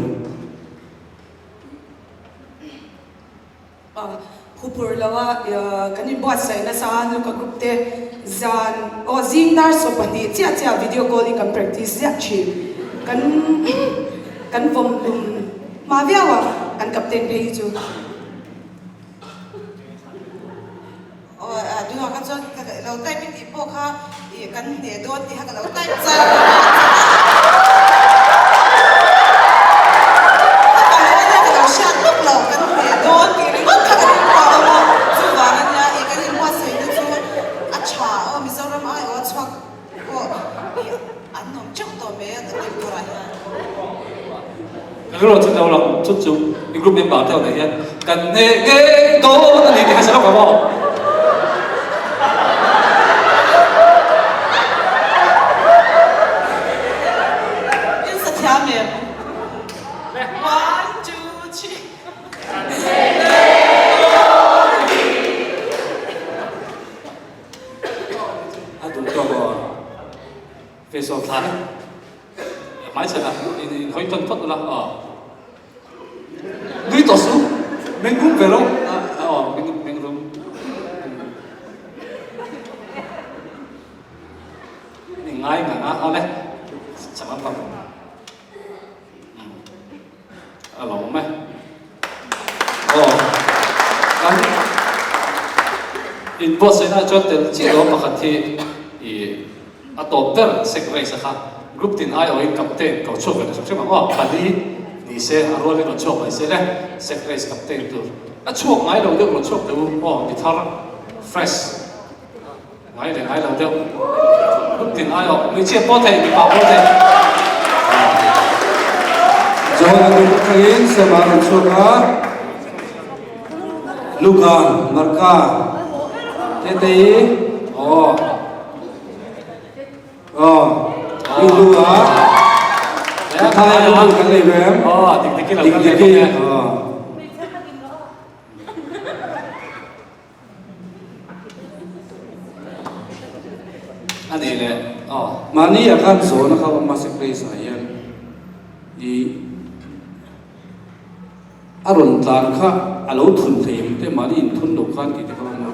Huphur lo a kan inbuatsaih nasa a Luka group te zan aw zing dar 12 chiah chiah video call in kan practice ziah thin. Kan kan vawm hlum hma viau a kan captain phei hi chu. Aw a tunah kha chuan ka lo type i tih pawh kha ih kan hneh dawn tih kha ka lo type char a. Ka pang ania ka lo hriat vak lo kan hneh dawn tih ringawt kha kan inruah awm a, chuvang ania ih kan inbuatsaih te chu a tha aw Mizoram aiawh a chhuak pawh ih an awm teuh tawh mai a kan turah hian. Ka rilru chu lo lang chut chu i group member te ho nen hian kan hneh ngei dawn a ni tih kha hre lawk ang aw. In sa thiam em? One, two, three. Kan hneh ngei dawn a ni. A duh tawk aw. Face off thla. Hmaichhan ah in hawi tawn phawt ula aw. Nui tawh suh, meng rum ve rawh aw, meng meng rum. Ni ngai ngang a, awle chak lam pang. A lo awm e. Aw, kan inbuatsaihna ah chuan tel chiah lo pakhat hi i a tawp ber sek race a kha group tin aiawhin captain ko chhuak ve ta hrim hrim ang aw, pali ni se a rualin rawn chhuak mai se le sek race captain tur a chhuak ngai lo deuh rawn chhuak teh u aw mi thar fresh Ngai leh ngai lo deuh. Group tin ai awh. Hmeichhia pawh thei, mipa pawh thei. John a group atangin Sema a rawn chhuak a, Luka, Marka, Tetei, Aw. Aw, Lulu a, Mathai a group kan nei ve em? Aw, dik dikin lo kan nei Dik dikin, bawk e. aw. A nih leh aw. Mahni ah khan zawhna kha awm a Secretary ah hian i a rawn tlan kha a lo thun thei em te mahni inthun lo khan tih te kha awm a,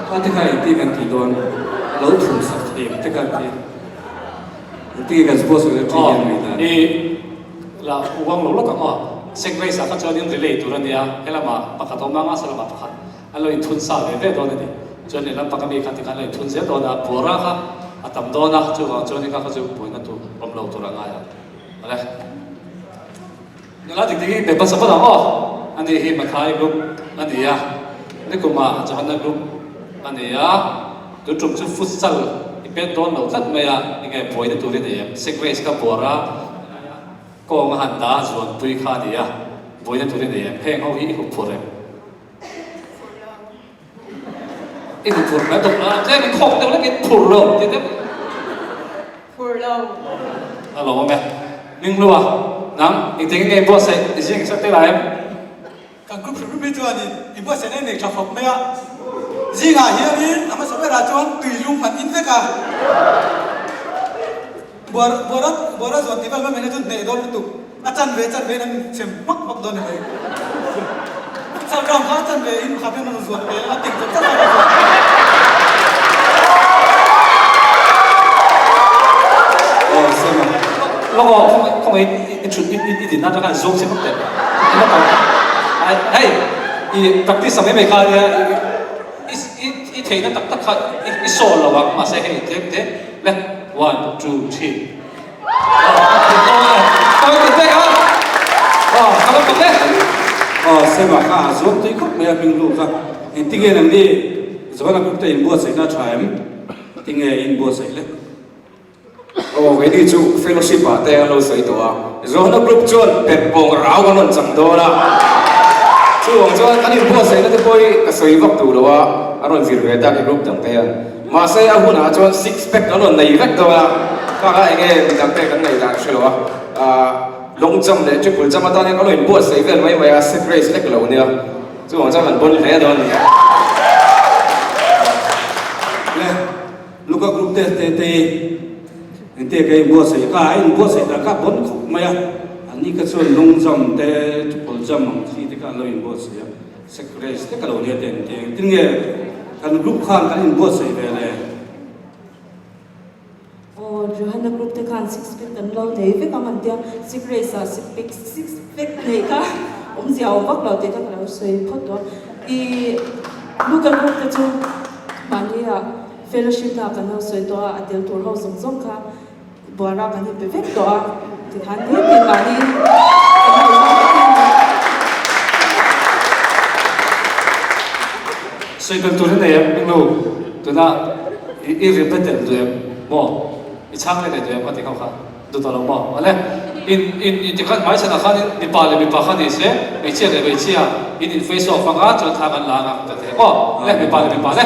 kha te kha engtin kan tih dawn a lo thun sak thei em te kha an ti a, engtin nge kan sports secretary hian ngaih dan. I la uang lo lawk ang aw, Secretary ah kha chuan in relay tur a nia, helamah pakhat awm ang a, salamah pakhat. An lo inthun sa ve ve dawn a ni. Chuan lehlam panga mi kha tikhan an lo inthun zel dawn a, buara kha a tam dawn a, chuvang chuan heng kha kha chu buaina tur awm lo tur a ngai a. Awle. Nula dik dik hi be hmasa phawt ang aw. Ani hi Mathai group a ni a, nikumah Johanna group a ni a, tu tum chu futsal i pet dawn lo tlat mai a, enge buaina tur i nei em? Sek race kha buara kawng a han dah a zuanpui kha a ni a, buaina tur i nei em? Heng ho hi i hup phur em? I hmu phur mai tawp a, tlem i khawk deuh lekin phur lo ti deuh. Phur lo. A lo awm e. Minghlua, nang engtin nge i buatsaih i zing sak te lai em? Kan group hrim hrim hi chuanin i buatsaihna i nei tha khawp mai a. Zingah hianin a hmasa berah chuan tui lum an in vek a. Buara buara buara zuan tih vel mai mai na chu hneh dawn lutuk. A chanve chanve in an chhem hmak hmak dawn ni mai. Futsal ground kha a chanve in pakhat hian a rawn zuan ve a, ting chawp chawp a rawn zuan. Aw Sema. Lawk aw, khawngaih i thut i i din atang khan zawng che vak teh. I va kal ai hei i practice ang mai mai kha nia i i i theihna tak tak kha i sawl lo ang mahse hei tlem te le one two three. Aw Sema kha a zuam tui khawp mai a hming lu kha engtinge nang ni Johana group te inbuatsaihna a tha em tinge inbuatsaih le. Aw keini chu fellowship ah te an lo sawi tawh a Johana group chuan pet pawng rau kan rawn chang dawn a chuvang chuan kan inbuatsaihna te pawh hi ka sawi vak duh lo a an rawn zir ve tak i group dang te hian. Mahse a hunah chuan six pack an rawn nei vek dawn a, kha kha enge midang te kan ngaih dan hre lo a, ahh long jump leh triple jump atan hian kan lo inbuatsaih vel mai mai a, sack race lek lo nia, chuvang chuan kan bawn hle dawn a ni. Le Luka group te te te engte ka inbuatsaih kha a inbuatsaih dan kha a bawn khawp mai a, anni kha chuan long jump te triple jump ang chi te kha an lo inbuatsaih a. Secretary te ka lo nia te an ti. Engtin nge kan group khan kan inbuatsaih ve le? Aw, Johanna group te khan six pack kan lo nei vek ang an tia, six race ah six pack six pack neih kha awmzia a awm vak lo tih kha ka lo sawi phawt tawh a. I Luka group te chu mahni ah fellowship na ah kan lo sawi tawh a, a tel tur ho zawng zawng kha Buara kan inpe vek tawh a, tikhan nitin mahni kan lo hmang vek em ni? Sawi bel tur hi nei em Mingnu? Tuna i i rim tel duh em maw? I chhang leh leh duh em ka ti kho kha duh tawh lo maw? Awle in in in tikhan hmai chhanah khan in mipa leh mipa kha ni se hmeichhia leh hmeichhia in in face off anga chuan thla kan la anga ka ti aw le mipa leh mipa le.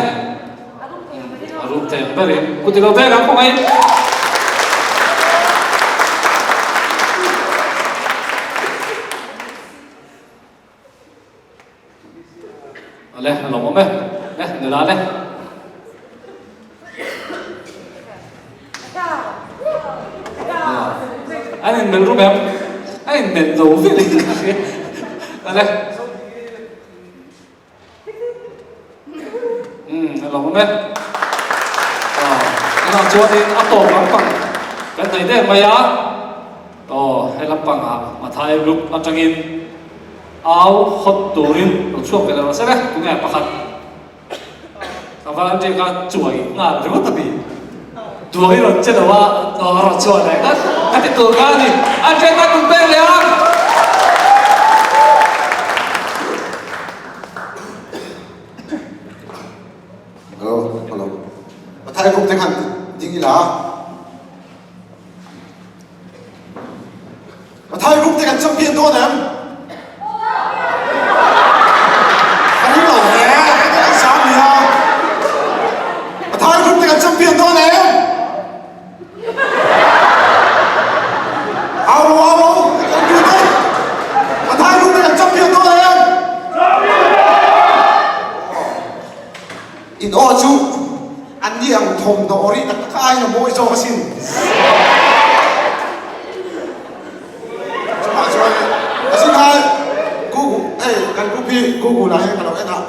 A rum thei ang berin kut ilo vel ang kawngei. Ale, a lawm awm e. Le, nula le. An in melh rum em? An in melh lo vel in ka hria. Ale. Umm a lo awm e. Aw tunah chuanin a tawp lampang kan hnaih der mai a, aw he lampangah Mathai group atangin au hawt turin lo chhuak ve lo rawh se le, tunge pakhat ka volunteer kha chuai nghal ringawt a ni. Duai rawn che lo a, aw a rawn chhuah leh ngat ka ti tur kha a ni. An hriat nan kun pek leh ang. Hello, hello. Pathai group te khan ding ila. Pathai group te kan champion dawn em? Ka ring lo hle, an sam nia. Pathai group te kan champion dawn em? Au ro, au ro, kan tu te. Pathai group te kan champion dawn em? In aw chu. Anni ang thawmhnaw aw rih tak tak aiin a mawi zawk asin. Chuvah chuan asin kha Google hei kan group hi Google ah hian ka lo en a,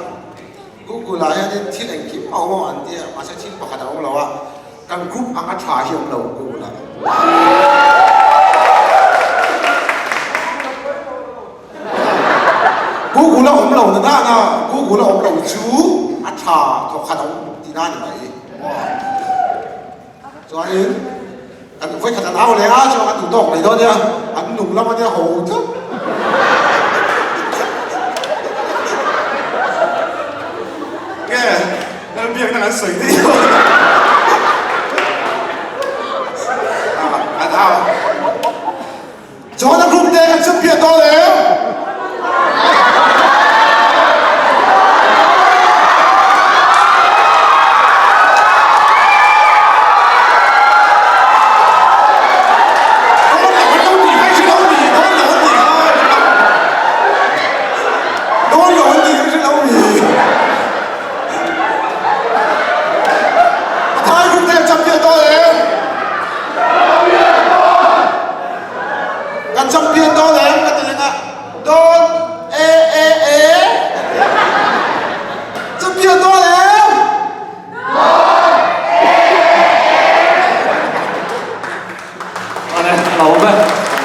Google ah hianin thil engkim a awm ang an tia mahse thil pakhat a awm lo a, kan group anga tha hi a awm lo Google ah. Google a awm lo na nana Google a awm lo chu a tha thawkhat a awm tihna a ni mai. Chuanin kan vawikhat an au leh a chuan an duh tawk mai dawn nia an nung lam ania ho tlat. Nge Lalbiakna kan sawi daih dawn an au. Johana group te kan champion dawn em? Kan champion dawn em ka ti reng a, dawn e e e Champion dawn em? Dawn e Awle, a lo awm e,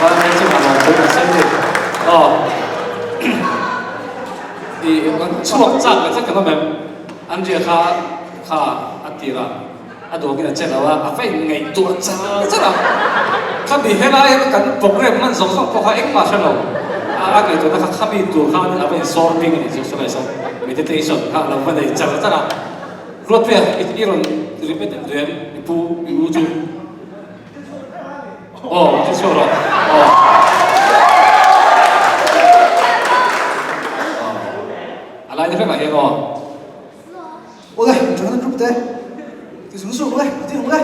van hei chu a lo pui ta sen ni. Aw, i chhuak chak leh tlat kan awm em? An ria kha kha a tir a. A duangin a che lo a, a va inngaihtuah char char a. Khami helai hian kan program hman zawng zawng pawh kha engmah hre lo. A ngaihtuahna kha khami tur khan a va insawr bing a nih chu sawi sawn meditation kha a lo va nei char char a. Ruatpuia i rawn repeat em duh em i pu i u chu? Aw ti chhuak rawh aw. A lai na vekah hian aw. Awle, Johana group te, ti zung zung le, ti ang le.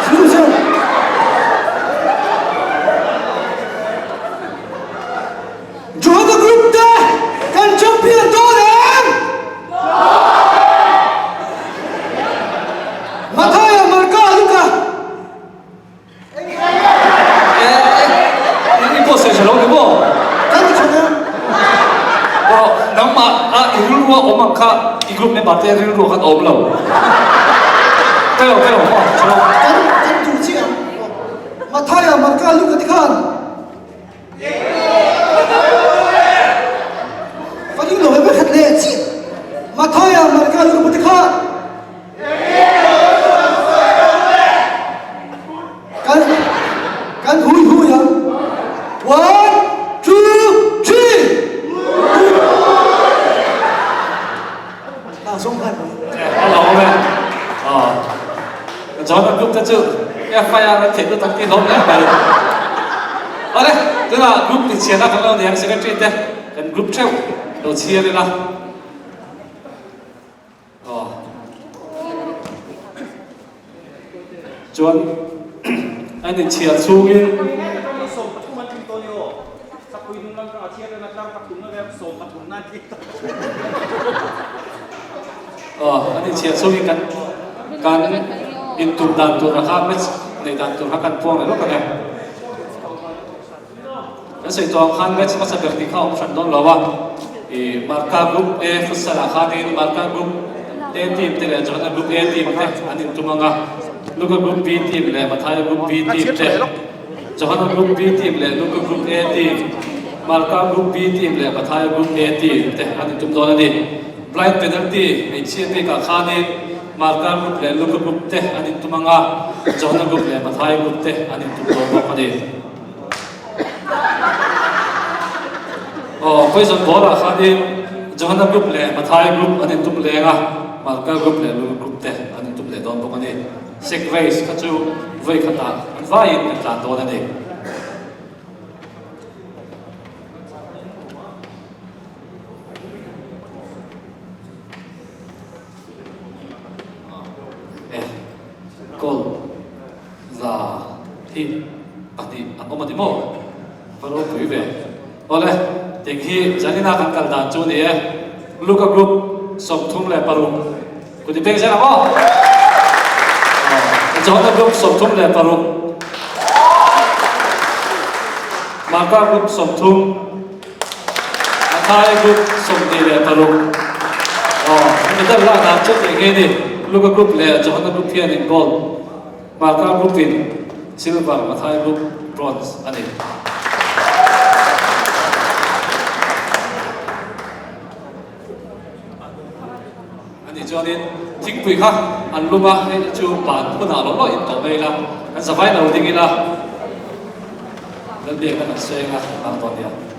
Zung zung. Johana group te, kan champion dawn em? Mathaia, Marka, Luka. I pawh sawi tha lo ni maw? Kan ti tha nia. Aw, nangmah a i rilru a awm ang kha i group member te rilru ah khan a awm lo. Ka lo, ka lo, aw, tha lo. Kan, kan duh chiah ang. Mathaia, Marka, Luka te khan. Va ding lo ve ve khat leh chiah. Mathaia, Marka, Luka te khan. Kan kan hui hui ang. One, two, three. Na zong khan. A lo awm e. Aw. John an group te chu FIR an theih lutak tih hlawm hle mai. Awle, tunah group inchhiarna kan lo nei ang secretary te kan group theuh lo chhiar ila. Aw. Chuan an inchhiar chhungin Aw, an inchhiar chhungin kan kan intum dan tur kha match neih dan tur kha kan puang leh lawk ang e. Kan sawi tawh ang khan match hmasa ber tih kha a awm hran dawn lo a, ih Marka Group A futsal ah khanin Marka Group A team te leh Johana Group A team te an intum ang a, Luka Group B team leh Mathaia Group B team te, Johana Group B team leh Luka Group A team, Marka Group B team leh Mathaia Group A team te an intum dawn a ni. Blind penalty hmeichhia bikah khanin Marka Group leh Luka Group te an intum ang a, Johana Group leh Mathaia Group te an intum dawn bawk a ni. Aw, poison ball ah khanin Johana group leh Mathai group an intum leng a, Malka group leh Lulu group te an intum leh dawn bawk a ni. Sek race kha chu vawi khatah an vaiin kan tlan dawn a ni. E, goal za hi pahnih an awm a ni maw? Va ropui ve. Awle, tiang hi Janina kan kal dan chu a ni e. Luka group 36. Kut i peng zel ang aw. Johana group 36. Marka group 30. Mathai group 26. Aw, medal lak dan chu eng nge ni? Luka group leh Johana group hianin gold, Marka group in silver, Mathai group bronze a ni. A nih chuanin thingpui kha an lum a, hei chu ban hunah lo lo in tawh mai ila, kan zavai lo ding ila, Lalbiakna kan seng a, nang dawn nia.